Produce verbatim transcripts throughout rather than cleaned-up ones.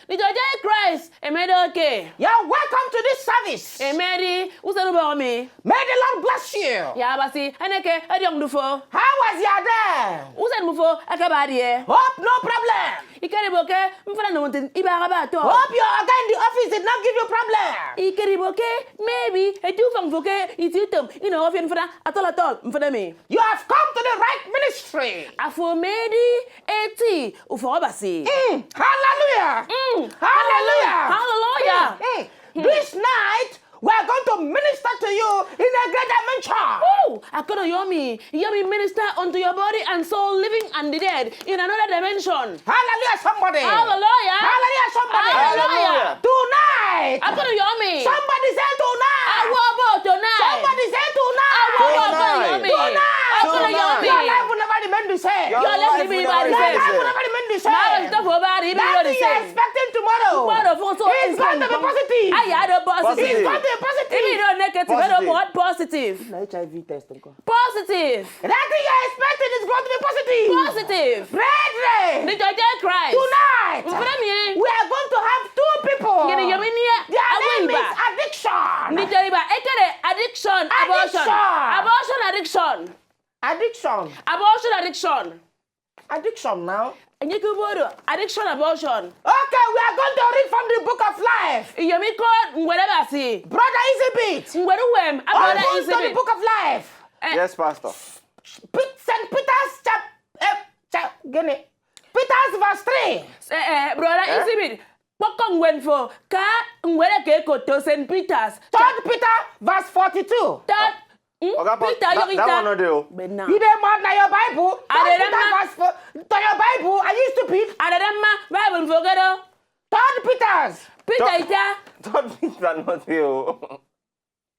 Nijoje Christ, emedi oke. You're welcome to this service. Emedi, usenubomi. May the Lord bless you. Ya basi, eneke, ediong dufo. How was your day? Usen mufo, akabadie. Hope no problem. Ikeriboke, mfana no tin, iba akaba to. Hope your oga in the office did not give you problem. Ikeriboke, maybe, etu fang foke, iti utom, ino ofin fana, atol atol, mfana mi. You have come to the right ministry. Afomedi, eti, ufo basi. Mm, hallelujah. Mm, hallelujah. Hallelujah. Mm, mm. This night, we are going to minister to you in a great dimension. Ooh, akono yomi, yomi minister unto your body and soul, living and the dead in another dimension. Hallelujah, somebody. Hallelujah. Hallelujah, somebody. Hallelujah. Tonight. Akono yomi. Somebody say tonight. Awobo tonight. Somebody say tonight. Awobo, akono yomi. Tonight. Akono yomi. Your life will never remain the same. Your life will never remain the same. Nothing you're expecting tomorrow is going to be positive. Positive. It's going to be positive. Positive. Positive. Nothing you're expecting is going to be positive. Positive. Brethren, tonight, we are going to have two people. Their name is addiction. Addiction. Addiction. Abortion addiction. Addiction. Abortion addiction. Addiction now. Enyike ubodo, addiction, abortion. Okay, we are going to read from the book of life. Iyomiko ngwere basi. Brother Easy Beat. Ngwere wem, brother Easy Beat. Open to the book of life. Eh. Yes, Pastor. Saint Peter's chap, eh, chap, gini. Peter's verse three. Eh, eh, brother Easy Beat. Kpọkọ ngwen fo ka ngwere ka ekoto Saint Peter's. Third Peter verse forty-two. Third Peter, that, that one no dey o. You dey mad? Na your Bible. Third Peter verse four. To your Bible, are you stupid? Adadamma, Bible fo gero. Third Peter's. Peter ita. Third Peter no dey o.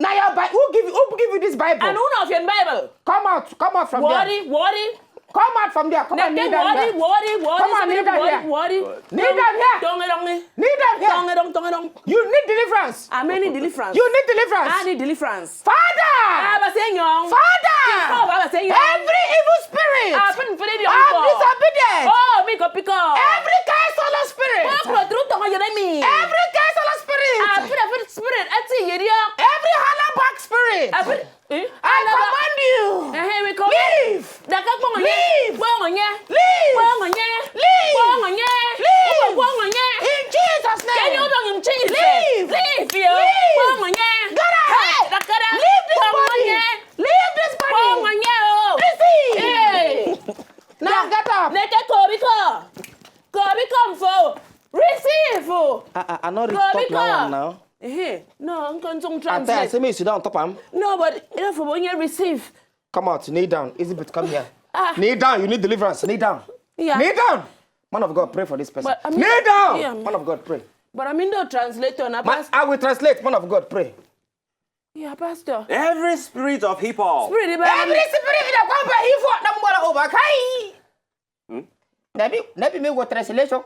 Na your Bible. Who give you, who give you this Bible? And who know of your Bible? Come out, come out from there. Worry, worry. Come out from there. Come and kneel down here. Worry, worry, worry. Come and kneel down here. Worry. Kneel down here. Tongerong. Kneel down here. Tongerong, tongerong. You need deliverance. I need deliverance. You need deliverance. I need deliverance. Father. Father. Every evil spirit of disobedience. Oh, mi ko piko. Every curse of spirit. Every curse of spirit. Spirit, ati yeria. Every halabak spirit. Every, eh? I command you. Eh, eh, we command. Leave. Daka kpọnwụ nye. Leave. Kpọnwụ nye. Leave. Kpọnwụ nye. Leave. Kpọnwụ nye. Leave. Kpọnwụ nye. In Jesus' name. Can you don't in Jesus? Leave. Leave, yo. Leave. Kpọnwụ nye. Get out. Hey, dakara. Leave this body. Kpọnwụ nye. Leave this body. Kpọnwụ nye, oh. Receive. Hey. Now get up. Neke kobiko. Kobiko mfo. Receive. I, I, I know they talk now, now. Eh, no, I'm going to translate. I say me sit down on top am. No, but enough of when you receive. Come out, kneel down. Easy Beat, come here. Ah. Kneel down. You need deliverance. Kneel down. Yeah. Kneel down. Man of God, pray for this person. But I mean, kneel down. Yeah. Man of God, pray. But I mean, the translator, na pastor. I will translate. Man of God, pray. Yeah, pastor. Every spirit of hip hop. Spirit, every spirit in the company, hip hop, number over. Kai. Hmm? Nebi, nebi me go translation.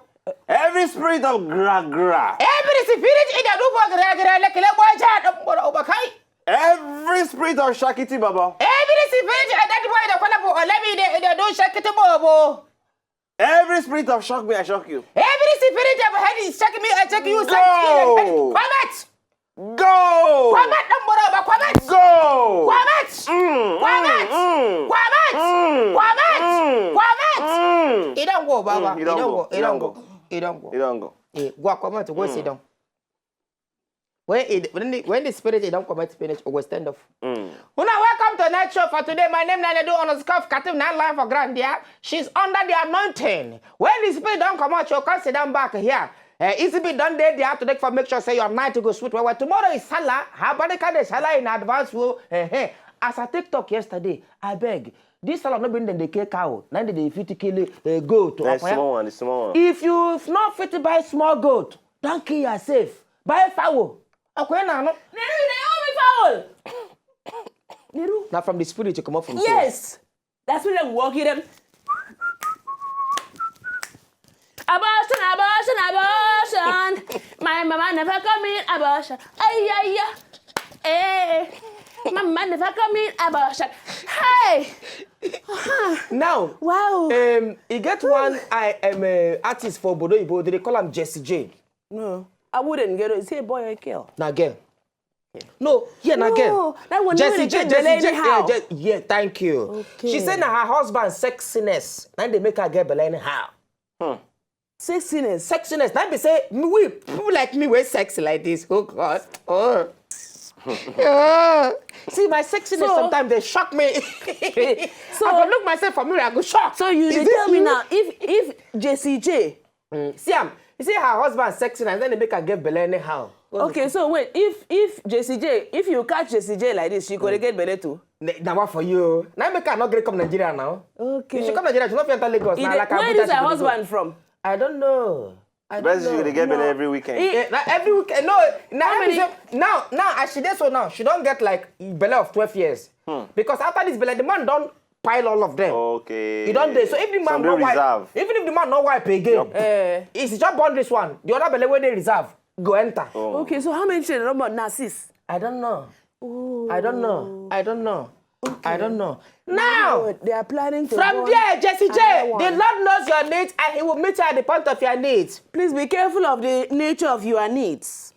Every spirit of gra gra. Every spirit in the do for gra gra, like, like, boy, child, number over. Kai. Every spirit of Shakiti Baba. Every spirit in that boy, the corner for Olemi, the, the do Shakiti Bobo. Every spirit of shock me, I shock you. Every spirit of head is shock me, I shock you. Go! Come out! Go! Come out, Damboroba, come out! Go! Come out! Mm, come out! Mm, mm. Come out! Mm, come out! Mm. It don't go, Baba. Mm, it don't go. It don't go. It don't go. It don't go. Eh, go, come out. Go sit down. When it, when the, when the spirit it don't come out finish, we stand up. Mm. Una welcome to night show for today. My name na Nedu on the scuff, Katim na live for ground there. She's under the anointing. When the spirit don't come out, she'll come sit down back here. Uh, Easy Beat don dey there today for make sure say your night go sweet well well. Tomorrow is Salah. Her body can dey Salah in advance. Wo, eh, eh. As I take talk yesterday, I beg. This Salah no be dem dey kill cow. Na dem dey fit kill a goat. Small one, small one. If you not fit buy small goat, don't kill yourself. Buy fowl. Okay, na no. Neru, you dey owe me fowl. Neru. Na from the spirit you comot from soul. Yes. That's when dem walk you dem. Abortion, abortion, abortion. My mama never commit abortion. Ay, ay, ay. Eh. My mama never commit abortion. Hey. Now, wow. Um, e get one I am a artist for Obodo Oyibo. They call am Jesse J. No, I wouldn't get it. Say boy or girl. Na girl. No, yeah, na girl. No, that one wey Jessie dey J, get Jessie belle J, anyhow. yeah, Je- yeah, thank you. Okay. She said na her husband sexiness na dey make her get belle anyhow. Sexiness. Sexiness na be say we people like me wey sexy like this. Oh God. Oh. Yeah. See my sexiness So- sometimes they shock me. So- I go look myself for mirror, I go shock. So you Is dey this tell me you? Now if if Jessie J. See am. You see her husband sexiness, then they make her get belle anyhow. Okay, so wait, if if Jessie J, if you catch Jessie J like this, she go dey get belle too. Na na what for you? Na make her not gree come Nigeria now. Okay. If she come Nigeria, she not fit enter Lagos. You Na dey- like Where Abuja this she her go go. Husband from? I don't know. I don't Best know. you dey get belle No. every weekend. He- Eh, na every weekend. No, na How every many- weekend. Now, now as she dey so now, she don't get like belle of twelve years. Because after this belle, the man don't pile all of them. Okay. You don't dey. So if the man Some no dey wipe, reserve. Even if the man no wipe again, Yup. Eh. it's just born this one. The other belle wey dey reserve go enter. Oh. Okay, so how many children don born now? Six. I don't know. I don't know. I don't know. I don't know. Now, They are planning to from born. There, Jessie J, Another one. The Lord knows your needs and He will meet you at the point of your needs. Please be careful of the nature of your needs.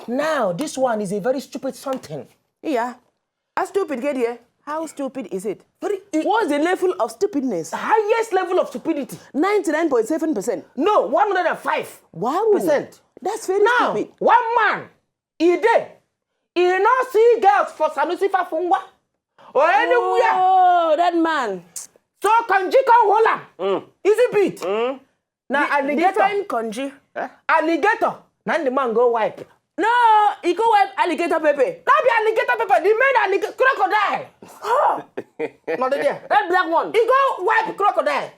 Now, this one is a very stupid something. Yeah. How stupid get here? How stupid is it? Very it, What's the level of stupidness? Highest level of stupidity. Ninety-nine point seven percent. No, one hundred and five. Wow. Percent. That's very Now, stupid. One man, he dey, he no see girls for Sanusi Fafungwa or anywhere. Oh, that man. So Konji come hold am. Easy beat. Na alligator. Define Konji. Alligator. Na the man go wipe. No, he go wipe alligator pepper. No be alligator pepper. The main alligator crocodile. No dey there. That black one. He go wipe crocodile.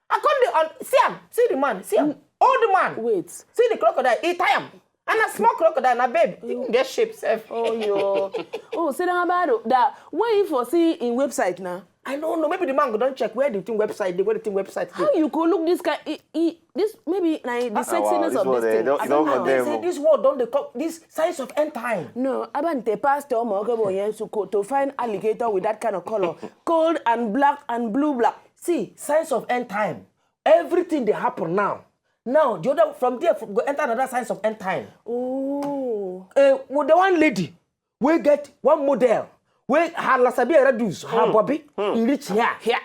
I come dey on. See am. See the man. See am. Old man. Wait. See the crocodile. He tie am. And a small crocodile, na babe. He get shape sef. Oh yo. Oh, say that about that. Where you for see in website now? I don't know. Maybe the man go don check where the thing website dey, where the thing website dey. How you go look this kind? He, he, this maybe na the Ah, wow, sexiness this of one this dey- thing. don't- I e don't don know. They condemn. say this world don dey come. This signs of end time. No, Abante pastor Omo Okebo Yensu go to find alligator with that kind of color, cold and black and blue black. See, signs of end time. Everything dey happen now. Now, the other from there from, go enter another signs of end time. Oh. Uh, with the one lady, we get one model, we her lasabi reduce, her bobby, e reach here, here.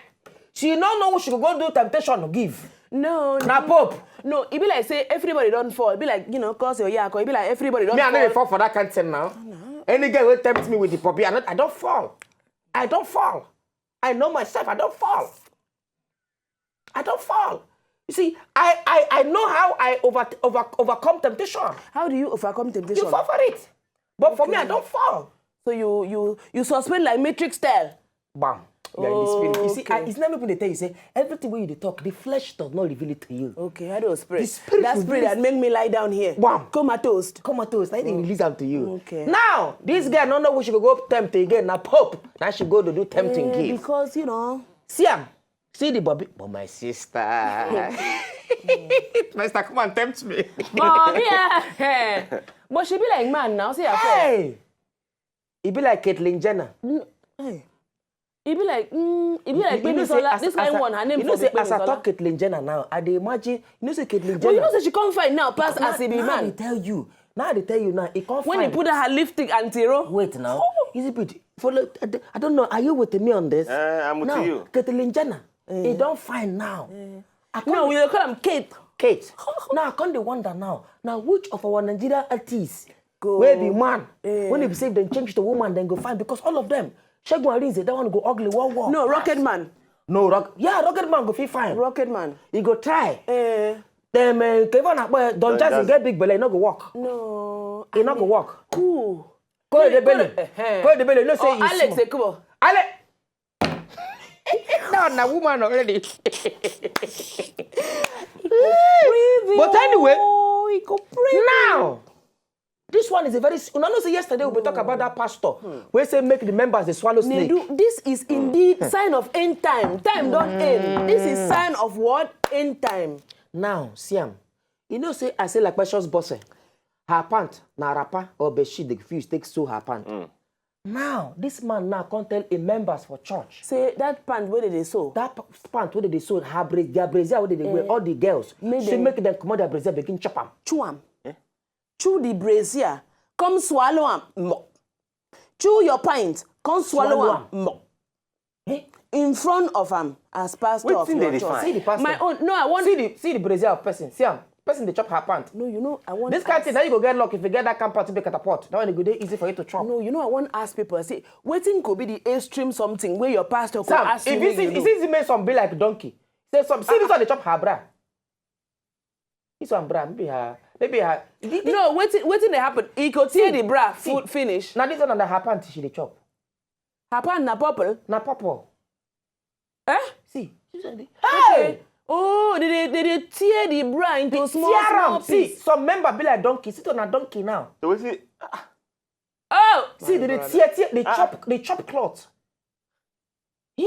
She no know who she go go do temptation give. No, Na Pope. No, e be like say everybody don fall. E be like, you know, cause your yako. E be like everybody don Me, I fall. no dey fall for that kind thing now. Any girl will tempt me with the puppy, I, not, I don't fall. I don't fall. I know myself. I don't fall. I don't fall. You see, I I, I know how I over, over overcome temptation. How do you overcome temptation? You fall for it. But for me, I don't fall. So you you you suspend like Matrix style. Bam. You are in the spirit. You see, I, Okay. it's not people they tell you say everything when you dey talk, the flesh does not reveal it to you. Okay, I don't spirit. The spirit That will spirit be- that make me lie down here. Bam. Comatose. Comatose, now they release them to you. Okay. Now, this girl no know who she go go tempt again. Now Pope, now she go to do tempting Eh, give. Because you know. See am, see the Bobby, but my sister, my sister, come and tempt me. But yeah. But she be like man now. See her face. Hey, it be like Caitlyn Jenner. Hey. E be like, mm, e be like You know maybe say Sola, as- this as kind a- one, her name You know for say the as I Sola. Talk Caitlyn Jenner now, I dey imagine. You know say Caitlyn Jenner. But you know say she come fine now, pass as e be Now I man. Tell you. Now I dey tell you now. It come When fine. He put her lipstick and tiro. Wait now. Is it bit? For like, I d- I don't know. Are you with me on this? Eh, I'm with Now, you. Caitlyn Jenner. It don't fine now. I No, we dey call am Kate. Kate. Now I come dey wonder now. Now which of our Nigerian artists Go. wey be man, when they be say dem change to woman, then go fine because all of them. Segun Arinze, that one go ugly. What what? No, Rocket Man. No rock. Yeah, Rocket Man go fit fine. Rocket Man. He go try. Eh, Dem uh, Kevin Akpo, Don Don Jazzy Jazzy. Get big belle, e no go work. No. E no go work. Cool. Kore de belle. Eh-heh. Kore de belle. You know say Oh, it's Alex small. Ekubo. Ale. No, na woman already. Breathe But anyway, oh, he go breathe. Now, this one is a very. You know say yesterday we be talk about that pastor wey say make the members dey swallow snake. Nedu, this is indeed sign of end time. Time don end. This is sign of what? End time. Now, see am. You know say I say like Precious Boss, eh, her pant na wrapper or bedsheet dey fit take sew her pant. Now, this man now come tell a members for church. Say that pant wey dey dey sew. That p- pant wey dey dey sew, her bra- their brazier wey dey dey wear, all the girls, Make say dem- make dem comot their brazier begin chop am. Chew am. Chew the brazier, come swallow am. Mok. Chew your pint, come swallow Swallow am. Mok. In front of am as pastor of Wetin your dey the church. fine? See the pastor. My own. No, I want. See the see the brazier of person. See am. Person dey chop her pant. No, you know, I want. This kind of thing, now you go get luck if you get that kind pant to make catapult. That one go dey easy for you to chop. No, you know, I want to ask people. I say, wetin could be the extreme something where your pastor could Sam, ask if you, you see, make you see the man some be like donkey. Say some see this one dey chop her bra. This one bra, maybe her, maybe her. No, wetin wetin dey happen? He go tear the bra foot finish. Now this one under her pant she dey chop. Her pant na purple. Na purple. Eh? See. Hey! Okay. Oh, they dey they dey tear the bra into small Tear small am. See, piece. Some member be like donkey. Sit on a donkey now. So wetin? Oh, See, they dey tear, tear, they chop, they chop cloth. Eh?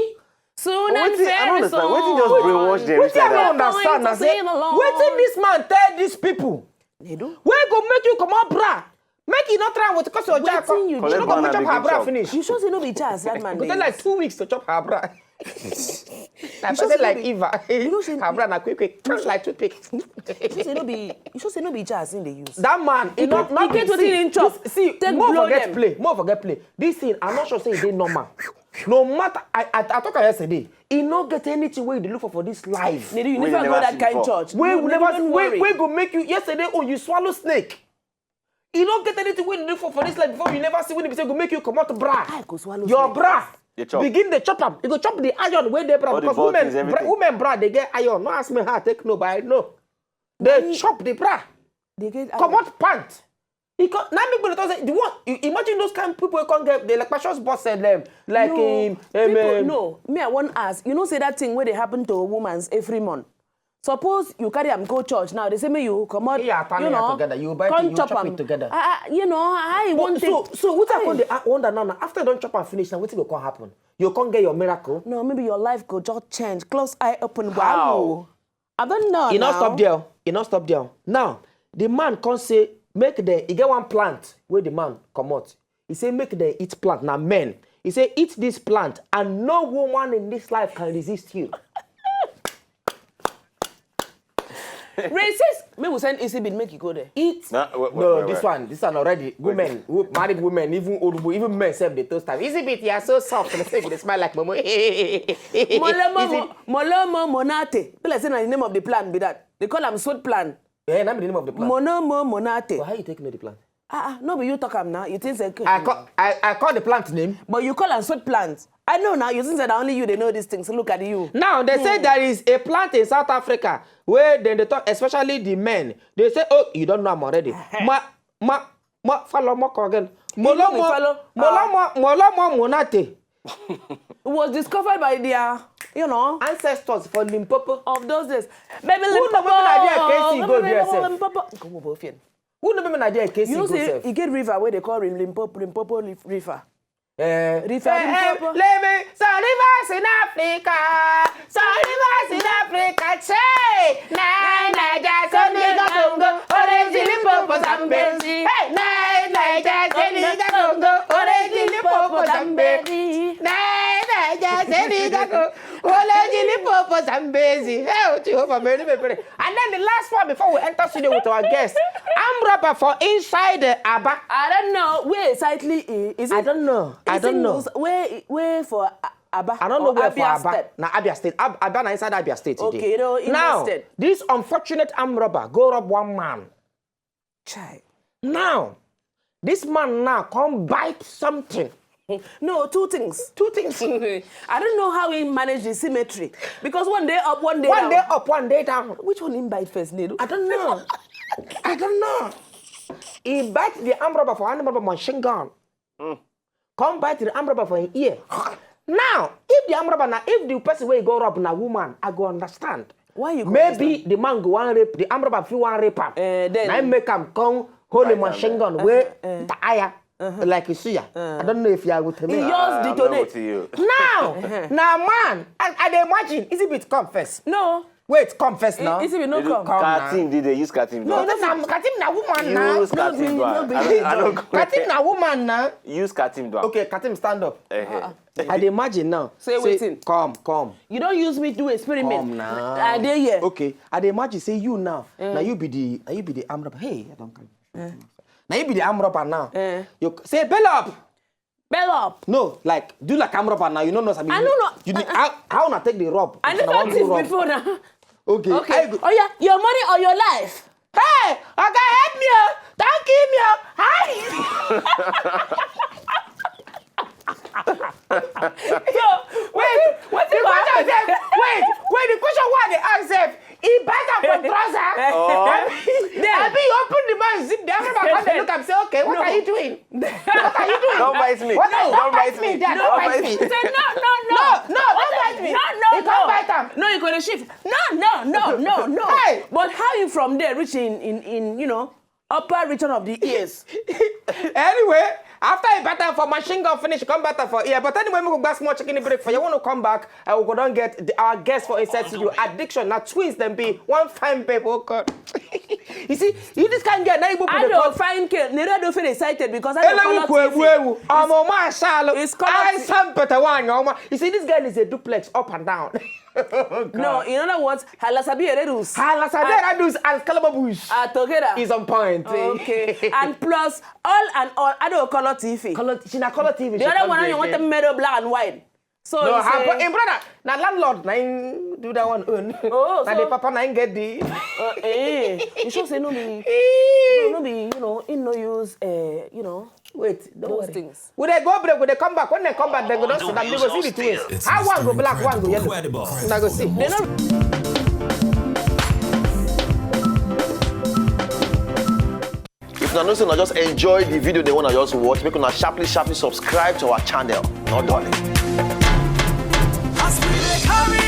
soon But and wetin, I very don't understand. soon. Wetin just brainwash them Wetin I inside don't that? understand na Going to say see the Lord. wetin this man tell these people They do. wey go make you comot bra make you no try with cause your jack Wetin you you Collect no go banana fit chop begin her bra chop. finish. You sure say no be jazz that man Go dey take like use? Two weeks to chop her bra. Like sure person say like no be- Eva, You know say no her be- bra na quick quick, just like toothpick. You sure say no be you sure say no be jazz in dey use. That man, he He not get- not he get wetin him chop. See, Take more blow forget them. Play, more forget play. This thing, I'm not sure say they normal. No matter, I I, I talk am yesterday. He no get anything wey you dey look for for this life. Nedi, you Wey never you go never that see kind before. church. Wey No, we no, never don't wey, worry. Wey go make you yesterday. Oh, you swallow snake. You no get anything wey you dey look for for this life before you never see when you say go make you comot bra. I go swallow Your snake. Bra. Dey chop. Begin dey chop am. You go chop the iron wey dey bra All the because ball women, things, bra, everything. Women bra dey get iron. No ask me how I take know, but I know. They chop the bra. They get Comot pant. He come, now make me talk say the one. You imagine those kind of people who come get the like precious boss and them like No, um, um, people, um, no. Me, I wan ask. You know, say that thing where they happen to a woman's every month. Suppose you carry am go church now. They say me you comot. Yeah, family You know, together. You buy come thing, you chop chop am. It together. Ah, ah, you know, I want So, it. so what I Aye. Come dey wonder now, now? After you don chop and finish, now wetin go come happen? You come get your miracle. No, maybe your life go just change. Close eye open. How? Wow. I don't know. E no Now. Stop there. E no stop there. Now the man come say make dem. E get one plant wey the man comot. He say make dem eat plant. Na men. He say eat this plant and no woman in this life can resist you. Racist. Make we send E C B make you go there. Eat. Nah, wait, wait, No, wait, this wait. One, this one already. Women, wo- married women, even old people, even men sef dey toast am. Easy bit, you are so soft. They say they smile like momo. Molomo, mo- molomo monate. Be like say na the name of the plant be that. They call am sweet plant. Yeah, na be the name of the plant. Monomo monate. But how you take know the plant? Ah, ah, no be you talk am now. You think say I call, I, I call the plant name. But you call am sweet plant. I know now. You think that only you they know these things. Look at you. Now they say there is a plant in South Africa where then they talk, especially the men. They say, oh, you don't know am already. Ma, ma, ma, follow more again. Molomo, follow. molomo, molomo monate. It was discovered by their, you know, Ancestors for Limpopo. Of those days. Baby Who know Limpopo. wetin I dey against you go there sef? Limpopo. Come on, boy, Fian. Who know me na there K C You know go say sef? E get river where they call Lim- Limpopo, Limpopo Lif- River. Eh, River eh, eh, Limpopo. Leme, some rivers in Africa, some rivers in Africa, say, na Niger, Senegal, Congo, Orange, Limpopo, Zambezi. Hey, na Niger, Senegal, Congo, Orange, Limpopo, Zambezi. Na Niger, Senegal, Congo, Orange, Limpopo, Zambezi. Hey, oh, Jehovah, may you be praised. And then the last one before we enter studio with our guest, armed robber for inside the Aba. I don't know where exactly he is. It, I don't know. I is it don't know. News- Where where for A- Aba? I don't know Or where for Abia Aba. State? Na Abia State. Ab- Aba na inside Abia State. Okay, Today. No, in Now, State. This unfortunate armed robber go rob one man. Chai. Now, this man now come bite something. No, two things. Two things. I don't know how he managed the symmetry because one day up, one day One down. Day up, one day down. Which one him bite first, Nedu? I don't know. I don't know. He bite the armed robber for armed robber machine gun. Come bite the armed robber for him ear. Now, if the armed robber na if the person wey go rob na woman, I go understand. Why you go Maybe the man go wan rape the armed robber fit wan rape am. Eh, then Na him make am come hold a machine gun wey tire like you see ya. I don't know if you are with me. He Ah, just I'm not detonate. With you. Now, na man, I, I dey imagine, is it bit come first? No, Wait, come first now. Is it no come? Katim, did they use Katim? No, no, no, Katim na woman now. Use Katim do am. I don't go. Katim na woman now. Use Katim do am. Okay, Katim, stand up. Uh-huh. I dey imagine now. Say wetin? Come, come. You don use me do experiment. Come now. I dey here. Okay, I dey imagine say you now. Mm. Now you be the, now you be the arm robber. Hey, I don't come. Mm. Now you be the arm robber now. Mm. You say, "Bail up." Bail up. No, like, do like arm robber now. You no know sabi. I no know. You need, how, how una take the rob? I never did this before now. Okay. Okay. Oh yeah, your money or your life. Hey, oga, help me o. Don't kill me o. Hi. So, wait, wait, the question sef, wait, wait, the question wey I dey ask sef, he bite am from trouser? Abi, abi he open the man zip, the arm robber come dey look am say, "Okay, what are you doing? What are you doing? Don't bite me. Don't bite me. Don't bite me. Don't bite me." He say, "No, no, no. No, no, don't bite me." No, no, no. He come bite am. No, you go dey shift. No, no, no, no, no. Hey. But how you from there reach in, in, in, you know, upper region of the ears? Anyway, after he bite am for machine gun finish, come bite am for ear. But anyway, we go back small chicken break for you. When we come back, uh, we go don get the, our guest for inside studio. Addiction, na twins dem be, one fine babe. Oh God. You see, you this kind girl, now you go put the fine girl. Nere do feel excited because I don't call T V. I'm on my shallow. It's called I T V. Sam Peter Wang, oh my. You see, this girl is a duplex up and down. Oh, God. No, in other words, Halasabi Eredus. Halasabi Eredus and Calababush. Are together. Is on point. Okay. And plus, all and all, I don't call T V. Color, she na color T V. The other one, you want the middle black and white. So no, her bro-, him brother, na landlord, na him do that one own. Oh, na so the papa na him get the. Uh, eh, you sure say no be, no, no be, you know, him no use, uh, you know, wait, don't those worry. Things. We dey go break, we dey come back. When they come back, they go don sit down, they go see the twins. How one go black, one go yellow. Una go see. They no. If una know say una just enjoy the video, they wanna just watch, make una sharply, sharply subscribe to our channel. No darling. As we dey carry